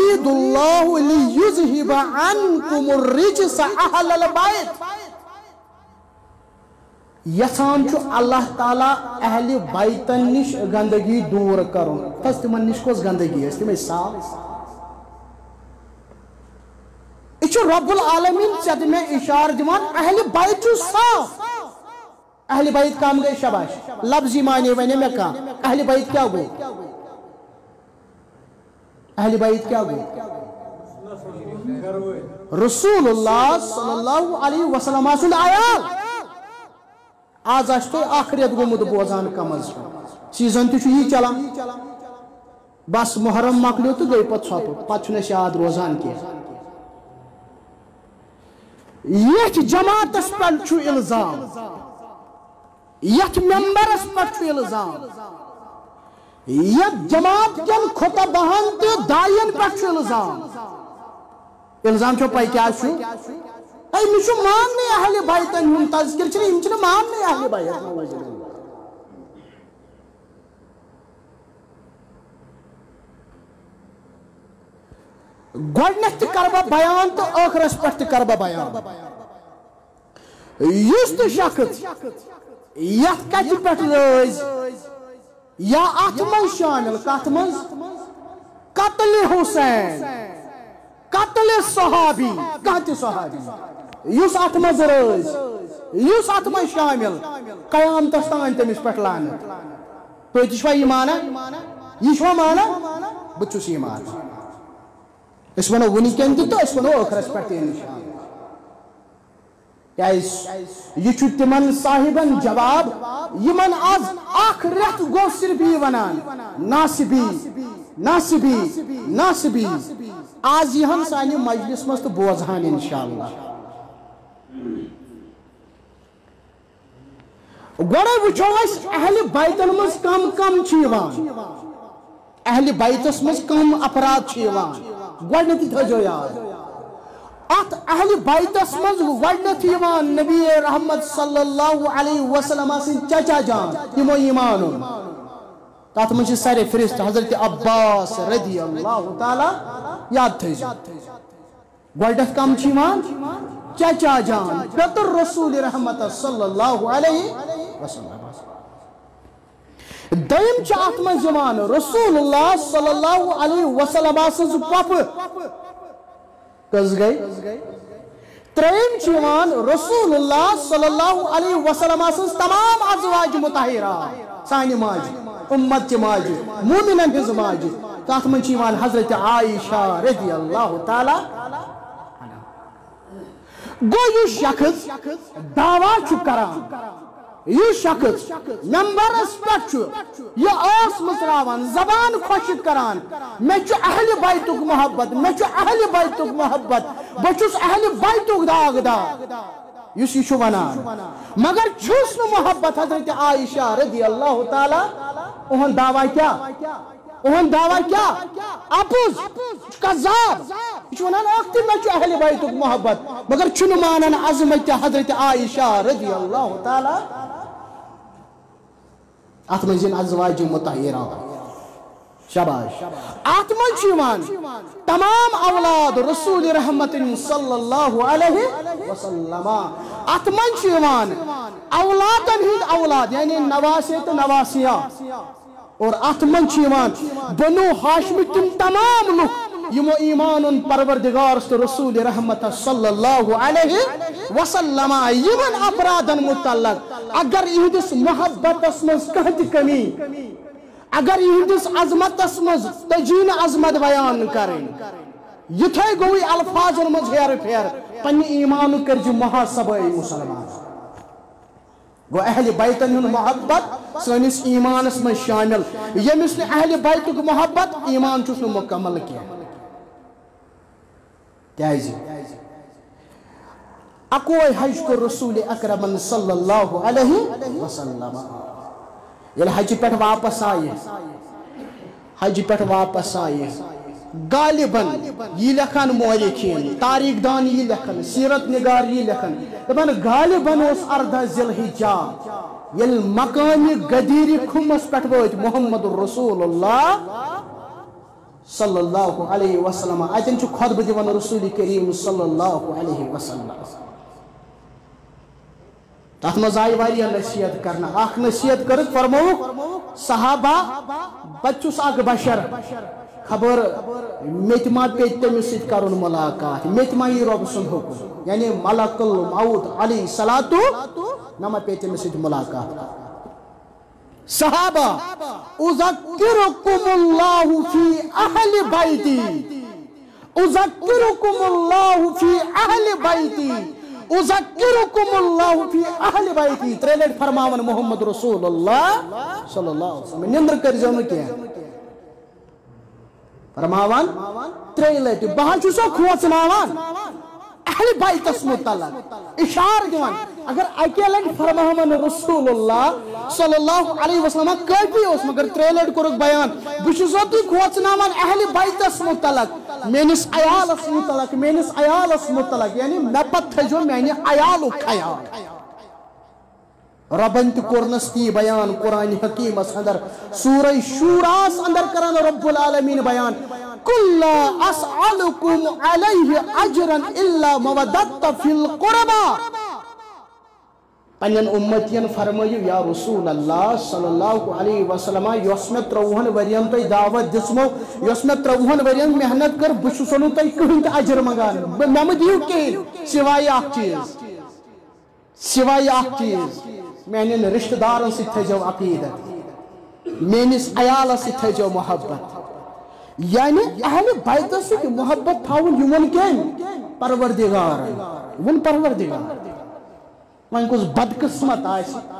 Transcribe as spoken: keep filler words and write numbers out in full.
یرید اللہ لیذہب عنکم الرجس اہل البیت۔ یژھان چھُ اللہ تعالیٰ اہلِ بیتن نِش گندگی دوٗر کرُن۔ تس تِمن نِش کۄس گندگی ٲس؟ تِم ٲسۍ صاف۔ یہِ چھُ رب العالمین ژےٚ تہٕ مےٚ اشارٕ دِوان، اہلِ بیت چھُ صاف۔ اہلِ بیت کم گٔے؟ شاباش، لفظی معنی ونہِ مےٚ کانٛہہ۔ اہلِ بیت کیٛاہ گوٚو؟ اہلِ بیت کیٛاہ گوٚو؟ رسول اللہ صلی اللہ علیہ وسلم سُنٛد عیال۔ آز آسہِ تۄہہِ اکھ رٮ۪تھ گوٚمُت بوزان کم از کم۔ سیزن تہِ چھُ یی چلان۔ بس محرم مۄکلیو تہٕ گٔے پتہٕ ژھۄپہٕ، پتہٕ چھُنہٕ أسۍ یاد روزان کینٛہہ۔ یتھ جماعتس پٮ۪ٹھ چھُ الزام، یتھ ممبرس پٮ۪ٹھ چھُ الزام، یتھ جماعت کٮ۪ن خطباہن تہٕ داعین پٮ۪ٹھ چھُ الزام۔ الزام چھو پاے کیٛاہ چھُ؟ ہے، مےٚ چھُ ماننٕے اہلِ بیتن ہُنٛد تذکر چھُنہٕ، یِم چھِنہٕ ماننٕے اہلِ بیت۔ گۄڈٕنیتھ تہِ کرٕ بہٕ بیان تہٕ ٲخرس پٮ۪ٹھ تہِ کرٕ بہٕ بیان۔ یُس تہِ شخص یتھ کتھِ پٮ۪ٹھ رٲزۍ یا اتھ منٛز شٲمِل، کتھ منٛز؟ قتل حسین، قتل صحابی، کانٛہہ تہِ صحابی یُس اتھ منٛز رٲزۍ، یُس اتھ منٛز شٲمِل، قیامتس تام تٔمِس پٮ۪ٹھ لعنت۔ تُہۍ تہِ چھِوا یہِ مانان؟ یہِ چھِوا مانان؟ بہٕ تہِ چھُس یہِ مانان۔ أسۍ وَنو وٕنکٮ۪ن تہِ تہٕ أسۍ وَنو ٲخرس پٮ۪ٹھ تہِ، انشاءاللہ۔ کیازِ؟ یہِ چھُ تِمن صاحبن جواب، یِمن از اکھ رٮ۪تھ گوٚو صرف یی وَنان، ناصبی، ناصبی، ناصبی۔ از یِہن سانہِ مجلس منٛز تہٕ بوزہن، انشاءاللہ۔ گۄڈے وٕچھو أسۍ اہلِ بیتن منٛز کم کم چھِ یِوان، اہلِ بیتس منٛز کم افراد چھِ یِوان۔ گۄڈنیتھٕے تھٲیزیو یاد، اتھ اہلِ بیتس منٛز گۄڈنیتھ یِوان نبی رحمت صلی اللہ علیہ وسلم سٕنٛدۍ چچا جان، یِمو ایمان اوٚن۔ تتھ منٛز چھِ سرِ فہرست حضرت عباس رضی اللہ تعالیٰ۔ یاد تھٲیزیو۔ گۄڈنیتھ کم چھِ یِوان؟ چچا جان، پیٚتٕر رسول رحمت صلی اللہ علیہ وسلم۔ دوٚیِم چھِ اتھ منٛز یِوان رسول اللہ صلی اللہ علیہ وسلم سٕنٛز پۄپھٕ۔ کٔژ گٔے؟ ترٛیٚیِم چھِ یِوان رسول اللہ صلی اللہ علیہ وسلم سٕنٛز تمام ازواج مطہرہ، سانہِ ماجہِ، امت چہِ ماجہِ، مومنن ہٕنٛز ماجہِ۔ تتھ منٛز چھِ یِوان حضرت عائشہ رضی اللہ تعالیٰ۔ گوٚو یُس شخص دعویٰ چھُ کران، یُس شخص ممبرس پٮ۪ٹھ چھُ یہِ ٲس مٕژراوان، زبان خۄشٕک کران، مےٚ چھُ اہلِ بیتُک محبت، مےٚ چھُ اہلِ بیتُک محبت، بہٕ چھُس اہلِ بیتُک داغدار، یُس یہِ چھُ ونان، مگر چھُس نہٕ محبت حضرت عائشہ رضی اللہ تعالیٰ۔ اُہُنٛد دعویٰ کیٛاہ؟ اُہُنٛد دعویٰ کیٛاہ؟ اپُز۔ یہِ چھُ کذاب۔ یہِ چھُ ونان، اکھ تہِ مےٚ چھُ اہلِ بیتُک محبت، مگر چھُنہٕ مانان عظمت حضرت عائشہ رضی اللہ تعالیٰ۔ اتھ منٛز یِن ازواج مطہرہ۔ شاباش۔ اتھ منٛز چھُ یِوان تمام اولاد رسول رحمت صلی اللہ علیہ وسلم۔ اتھ منٛز چھُ یِوان اولادن ہٕنٛدۍ اولاد، یعنی نواسے تہٕ نواسیہ۔ اور اتھ منٛز چھِ یِوان بنو ہاشمٕکۍ تِم تمام لُکھ یِمو ایمان اوٚن پروردگارس تہٕ رسول رحمت صلی اللہ علیہ وسلم۔ یِمن افرادن متعلق اگر یِہنٛدِس محبتس منٛز کانٛہہ تہِ کمی، اگر یِہنٛدِس عظمتس منٛز تجین عظمت بیان کرٕنۍ، یِتھے گوٚوٕے الفاظن منٛز ہیرٕ پھیرٕ، پننہِ ایمانُک کٔرزِ محاسبہ، اے مسلمان۔ گوٚو اہلِ بیتن ہُنٛد محبت سٲنِس ایمانس منٛز شٲمِل۔ ییٚمِس نہٕ اہلِ بیتُک محبت، ایمان چھُس نہٕ مُکمل کینٛہہ۔ کیازِ؟ اکوے حج کوٚر رسول اکرمن صلی اللہ علیہ وسلم۔ ییٚلہِ حجہِ پٮ۪ٹھ واپس آیہِ، حجہِ پٮ۪ٹھ واپس آیہِ۔ غالباً یہِ لیکھان مورخین، تاریخ دان یہِ لیکھان، سیرت نگار یہِ لیکھان، دپان غالباً اوس اردہ ذی الحجہ ییٚلہِ مقامِ غدیٖرِ خُمس پٮ۪ٹھ وٲتۍ محمد رسول اللہ۔ صلی اللہ علیہ وسلم۔ اتٮ۪ن چھُ خطبہٕ دِوان رسول کریم صلی اللہ علیہ وسلم۔ تتھ منٛز آیہِ واریاہ نصیحت کرنہٕ۔ اکھ نصیحت کٔرٕکھ، فرمووُکھ، صحابہ، بہٕ تہِ چھُس اکھ بشر، خبر مےٚ تہِ ما پیٚیہِ تٔمِس سۭتۍ کرُن ملاقات، مےٚ تہِ ما یی رۄب سُنٛد حکم، یعنی ملک الموت علیہ الصلوۃ، نہ ما پیٚیہِ تٔمِس سۭتۍ ملاقات۔ صحابہ، اذکرکم اللہ فی اہل بیتی، اذکرکم اللہ فی اہل بیتی، اذکرکم اللہ فی اہل بیتی، ترٛےٚ لٹہِ فرماوان محمد رسول اللہ صلی اللہ علیہ وسلم۔ نیندر کٔرزیو نہٕ کینٛہہ۔ فرماوان ترٛیٚیہِ لٹہِ، بہٕ حظ چھُسو کھوژناوان اہل بیتس متعلق، اشارٕ دِوان۔ اگر اکے لٹہِ فرماوان رسول اللہ صلی اللہ علیہ وسلم کٲفی اوس، مگر ترٛیٚیہِ لٹہِ کوٚرُکھ بیان، بہٕ چھُسو تُہۍ کھوژناوان اہل بیتس متعلق، میٲنِس عیالس متعلق، میٲنِس عیالس متعلق، یعنی مےٚ پتہٕ تھٲیزیو میانہِ عیالُک خیال۔ رۄبن تہِ کوٚرنس تی بیان قرآن حکیمس اندر، سورہ شوراہس اندر کران رب العالمین بیان، "قل لا اسألکم علیہ اجرا الا مودۃ فی القربی۔" پننٮ۪ن امتین فرمٲیِو، یا رسول اللہ صلی اللہ علیہ وسلم، یۄس مےٚ ترٛۆوُہن ؤرین تۄہہِ دعوت دِژمو، یۄس مےٚ ترٛۆوُہن ؤرین محنت کٔر، بہٕ چھُسو نہٕ تۄہہِ کٕہٕنۍ تہِ اجر منگان، بہٕ، مےٚ مہٕ دِیِو کینٛہہ سوائے اکھ چیٖز۔ سوائے اکھ چیٖز، میانٮ۪ن رشتہٕ دارن سۭتۍ تھٲیزیو عقیدت، میٲنِس عیالس سۭتۍ تھٲیزیو محبت۔ یعنی اہل بیتس سۭتۍ محبت تھاوُن، یہِ ووٚن کٔمۍ؟ پروردگارن۔ یہِ ووٚن پروردگار۔ وۄنۍ کُس بدقسمت آسہِ،